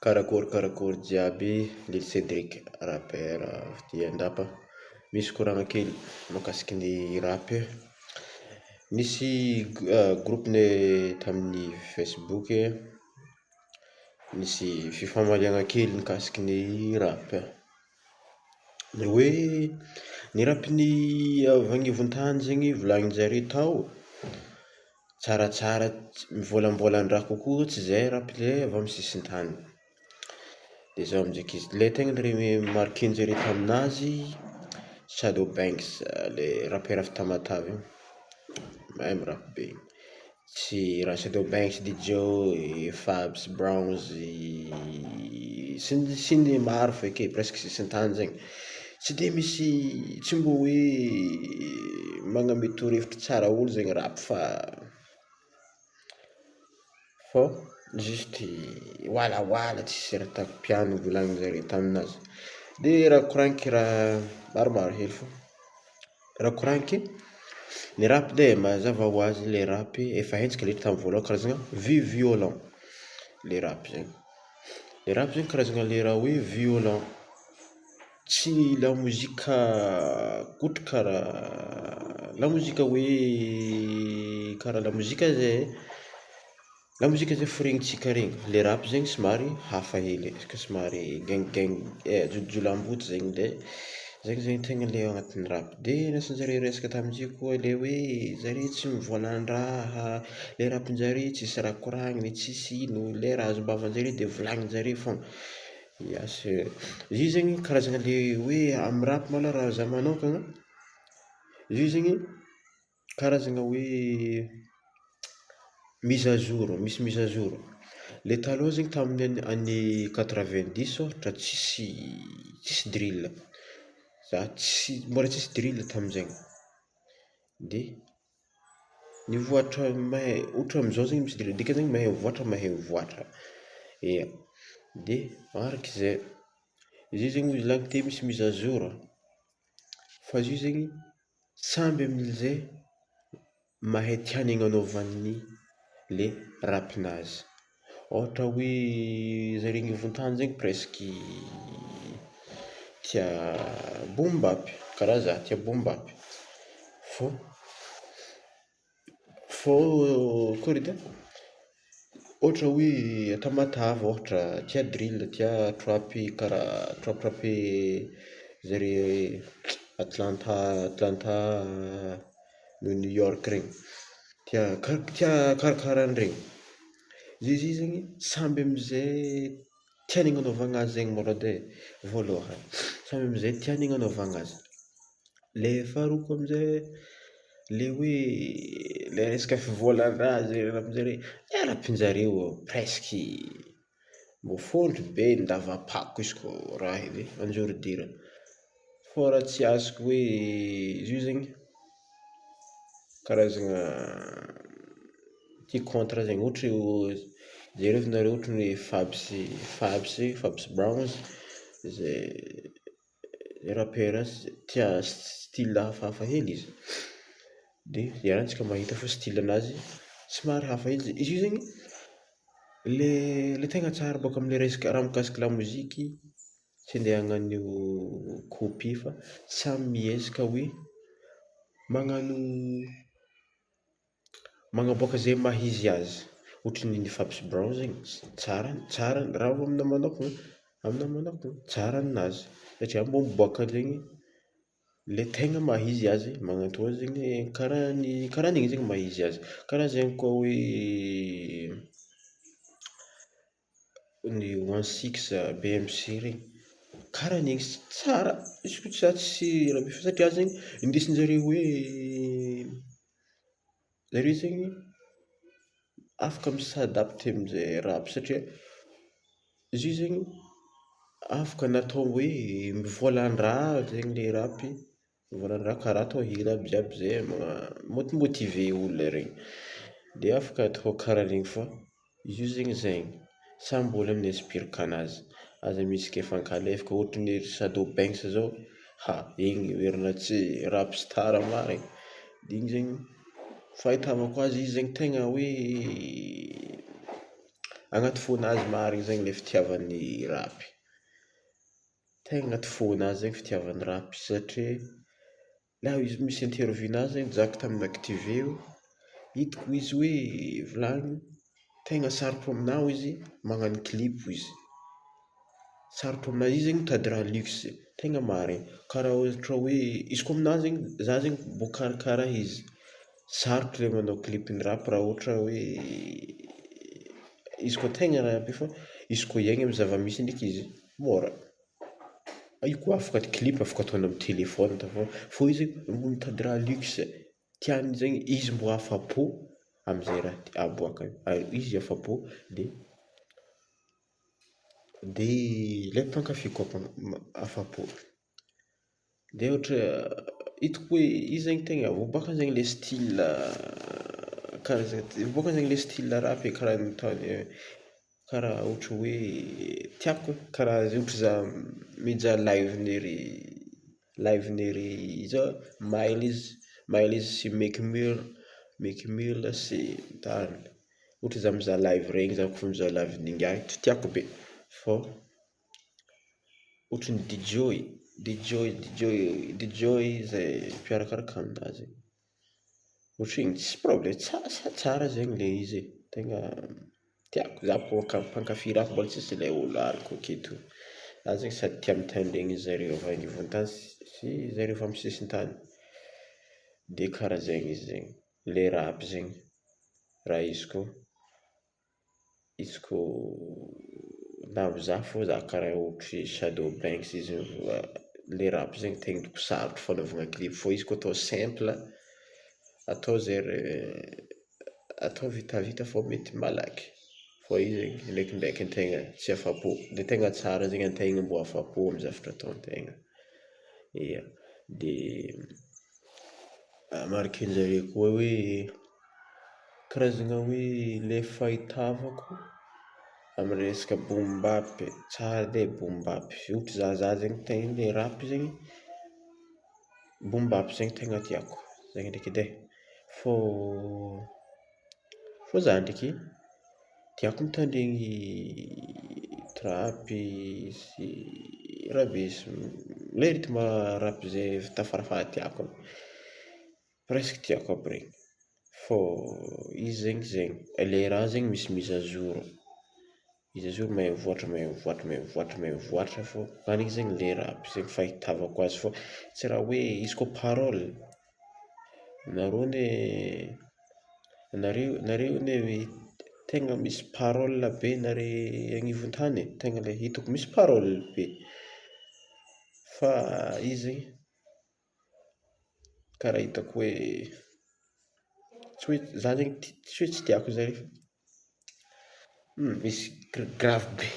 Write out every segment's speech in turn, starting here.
Karakôry karakôry jiaby, Lil Cedric rappeur avy aty Andapa, misy koragna kely mahakasiky ny rap, nisy groupe-nay tamin'ny facebook, nisy fifamaliagna kely mikasiky ny rap, ny hoe ny rap-ny avy anivon-tany zegny volaninjare tao tsaratsara mivôlambôlan-draha kokoa tsy zay rap le avy amy sisintany, de zao ndraiky izy, le tegna remarquenjare taminazy Shadow Banks le rappeur avy Tamatave io, mahay mirap be, tsy raha Shadow Banks, D-Joy, Fab's Browzy, sy ny sy ny maro feky e, presque sisintany zegny, tsy de misy tsy mbô hoe magname torohevitry tsara olo zegny rap fa fô juste oalaoala tsisy raha takipiany volaninjare taminazy, de raha koraniky raha maromaro hely fô, raha koraniky, ny rap edy e mazava hoazy le rap efa haintsika le tamy voalohany karazana vi-violent le rap zegny, le rap zegny karazana le raha hoe violent, tsy lamozika kotro kara lamozika hoe kara lamozika zay lamozika zay fa regnitsika regny, le rap zegny somary hafa hely somary gang gang jiolahimboto zegny le zegny zegny tegna le agnatin'ny rap, de nasinjare resaka tamin'izy koa le hoe zare tsy mivôlan-draha, le rap-njare tsisy raha koragniny tsisy ino, le raha azom-bavanjare de volagninjare fôgna, ya c'est izy io zegny karazana le hoe amy rap malôha raha zah magnokana izy io zegny karazana hoe mise à jour, misy mise à jour, le taloha zegny tamin'ny année quatre-vingt-dix ôhatra tsisy tsisy drill, za tsy mbola tsisy drill taminjegny, de nivoatra mahay ohatra amizao zegny misy drill dikan'izay mahay mivoatra mahay mivoatra, ia, de magnarak'izay izy io zegny volagniko teo misy mise à jour fa izy io zegny samby amizay mahay tiàgny hagnanaovany le rap-nazy, ôhatra hoe zare agnivontany zegny presky tia boom bap kara zah tia boom bap fô fô akôry edy e, ôhatra hoe a Tamatave ôhatra tia drill tia trap kara trap zare Atlanta Atlanta New York regny, tia tia karakara andregny, izy io zegny samby amizay tiany hagnanaovana azy zegny malôha edy e voalohany, samy amizay tiany hagnanaovana azy, le faharoa koa amizay le hoe le resaka fivôlan-draha zay rap-njare, e rap-njareo presky mbô fôntro be ny lavampako izy koa raha edy anjoridira, fô raha tsy azoko hoe izy io zegny karazana tia contre zegny, ohatra jerevinareo ohatra hoe Fab's Fab's Fab's Brown zay rappeur tia style hafahafa hely izy, de iarahantsika mahita fa stylenazy somary hafa hely, izy io zegny le le tegna tsara bôka amle resaka raha mikasiky lamoziky tsy ande hagnano copie fa samy miezaka hoe magnano magnaboaka ze maha izy azy, ohatry ny Fab's Brown zegny tsara tsara raha aminah manokana aminah manokana tsara ninazy satria mbô miboaka zegny le tegna maha izy azy magnatô zegny kara kara an'igny zegny maha izy azy, kara zegny koa hoe ny One Six, BMC regny kara an'igny tsara izy koa za tsy raha be fa satria zegny indesinjare hoe zare zegny afaka mi-s'adapter amizay rap satria izy io zegny afaka natao hoe mivôlan-draha zegny le rap, mivôlan-draha kara atao hira aby jiaby zay mampimotiver olo regny de afaka atao kara regny fô izy io zegny zegny, samby olo amin'ny inspiraka anazy, aza misy ke hifankalefaka ohatry ny ry Shadow Banks zao, ha igny heverina tsy rap star marigny, igny zegny fahitavako azy izy zegny tegna hoe. Agnaty fônazy marigny zegny le fitiavany rapy, tegna agnaty fônazy zegny fitiavany rapy satria na izy misy interview-nazy zegny nizahako tamin'ny Actv hitako izy hoe volagniny tegna sarotro aminah hoy izy magnano clip hoy izy, sarotro aminazy izy zegny mitady raha luxe, tegna marigny kara ohatra hoe izy koa aminah zegny za zegny mbô karakara izy, sarotro le magnao clip-n'ny rapy raha ohatra hoe izy koa tegna raha be fô izy koa hiaigna amin'ny zava-misy ndraiky izy môra, io koa afaka clip afaka ataonao amin'ny telefôna fô izy mbô mitady raha luxe, tiany zegny izy mbô afapo amizay raha aboakany ary izy afapo dia dia le mpankafy koa afapo. Dia ohatra hitako hoe izy zegny tegna aboakany zegny le style karazana, aboakany zegny le style rapy kara nataony kara ohatra hoe tiako kara ohatra za mijaha live-nery live-nery zao Miles, Miles sy Meek Mill, Meek Mill sy tariny, ohatra za mizaha live regny za kôfa mizaha live-n'ingahy tiatiako be fô ohatry ny D-Joy, D-Joy, D-Joy, D-Joy zay mpiarakaraka aminazy, ohatr'igny tsisy problema tsara zegny le izy e, tegna tiako za bôka mpankafy rap mbola tsisy le olo aliko aketo, za zegny sady tia mitandregny zareo avy agnivon-tany sy zareo avy amy sisintany, de kara zegny izy zegny, le rapy zegny raha izy koa izy koa na mizaha fô za kara ohatry Shadow Banks izy le rapy zegny tegna sarotro fagnaovana clip fô izy koa atao simple atao zay atao vitavita fô mety malaky fô izy zegny ndraikindraiky antegna tsy afapo de tegna tsara zegny antegna mbô afapo amy zavatra ataontegna, ia de marikinjare koa hoe karazana hoe le fahitavako amy resaka boom bap, tsara edy e boom bap, ohatra za zegny tegna le rapy zegny boom bap zegny tegna tiako, zegny ndraiky edy e, fô fô za ndraiky tiako mitandregny trapy sy rabe le rythme rapy zay tafarafara tiako aby, presque tiako aby regny fô izy zegny zegny, le raha zegny misy mise à jour, mise à jour mahay mivoatra mahay mivoatra mahay mivoatra mahay mivoatra fô any zegny le rapy zegny fahitavako azy fô tsy raha hoe izy koa parole nareo anie nareo anie tegna misy parole be nare agnivon-tany e, tegna le hitako misy parole be fa izy zegny kara hitako hoe tsy hoe za zegny tsy hoe tsy tiako zare fa misy gravy be,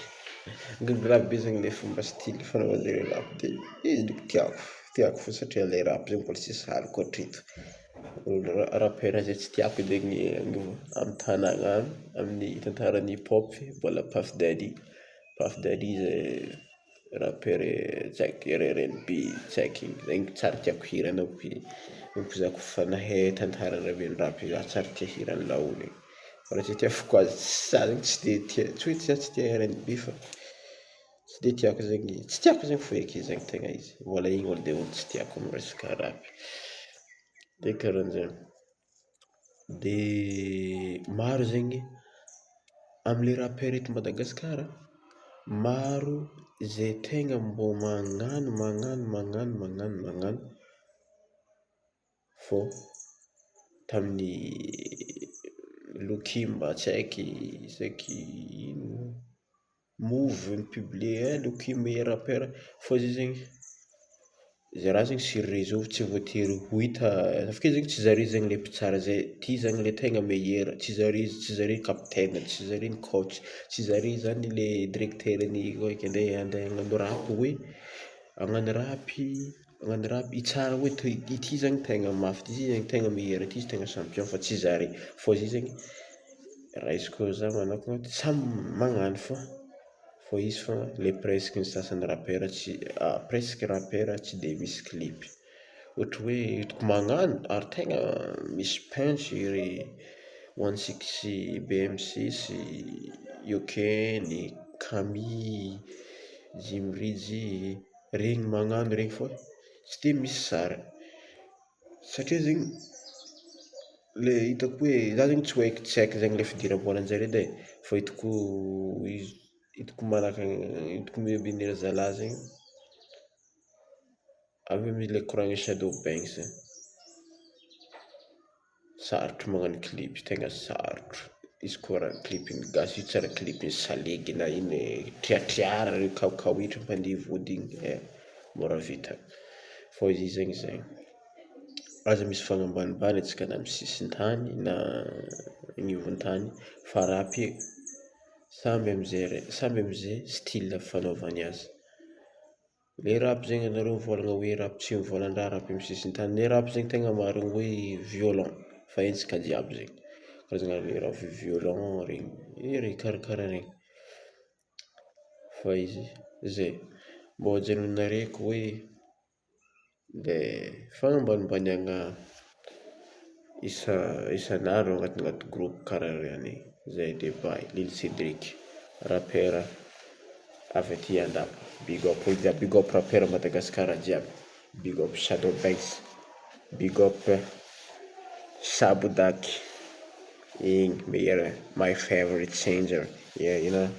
gravy be zegny le fomba style fagnaovanjare rapy de izy ndraiky tiako, tiako fô satria le rapy zegny mbola tsisy haliko hatreto, rapera zay tsy tiako edy amy tagnana amin'ny tantaran'ny hip hop mbola Puff Daddy, Puff Daddy zay rapera tsy aiko rnb tsy aiky igny tsary tiako hirany ko za kôfa nahay tantaran'ny rapy za tsary tia hiran'ny laolo igny, raha ty itiavako azy za zegny tsy de tia tsy hoe za tsy tia rnb fa tsy de tiako zegny tsy tiako zegny feky zegny tegna izy, mbola igny olo de olo tsy tiako amy resaka rapy, de karanjegny, de maro zegny amle rapera eto Madagasikara maro zay tegna mbô magnano magnano magnano magnano magnano fô tamin'ny Lokimba tsy aiky tsy aiky ino Moov ni-publier Lucky meilleur rappeur fô izy zegny ze raha zegny sur réseau tsy voatery ho hita avake zegny tsy zare zegny le mpitsara zay ty zany le tegna meilleur tsy zare tsy zare capitaine tsy zare ny coach tsy zare zany le directeur-n'ny ande ande hagnano rapy hoe hagnano rapy hagnano rapy hitsara hoe ity zany tegna mafy ty zany tegna meilleur ty izy tegna champion fa tsy zare fô izy zegny raisiko za manokana samy magnano fô fô izy fôgna le presque ny sasany rapera tsy presque rapera tsy de misy clip, ohatry hoe hitako magnano ary tegna misy punch ry One Six BMC sy. Yokeny, Kamy, Jim Ridge, regny magnano regny fô tsy de misy sary satria zegny le hitako hoe za zegny tsy hoe tsy haiko zegny le fidiram-bôlanjare edy e fa hitako izy hitako malaka hitako mihombin'ny zalahy zegny aveo mila koragna Shadow Banks, sarotro magnano clip tegna sarotro izy koa raha clipn'ny gasy io tsy raha clipn'ny salegy na ino e, triatriara kawikawitra mpandihy vody igny e môra vita fô izy zegny zay, aza misy fagnambanimbany antsika na amy sisintany na agnivontany fa rap io samby amizay samby amizay style fanaovany azy, le rap zegny anareo mivôlagna hoe rap tsy mivôlan-draha rap amy sisintany, le rap zegny tegna marigny hoe violent fa haintsika jiaby zegny, karazagna rap violent regny, karakara regny, fa izy zay, mbô ajanonare eky hoe le fagnambanimbaniagna isa isan'andro agnaty groupe kara regny, zay de bye, Lil Cedric rapera avy aty Andapa, big up olo jiaby, big up rapera Madagasikara jiaby, big up Shadow Banks, big up Sabodaky, igny meilleur my favorite singer, yeah you know,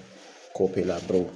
kopy lah bro.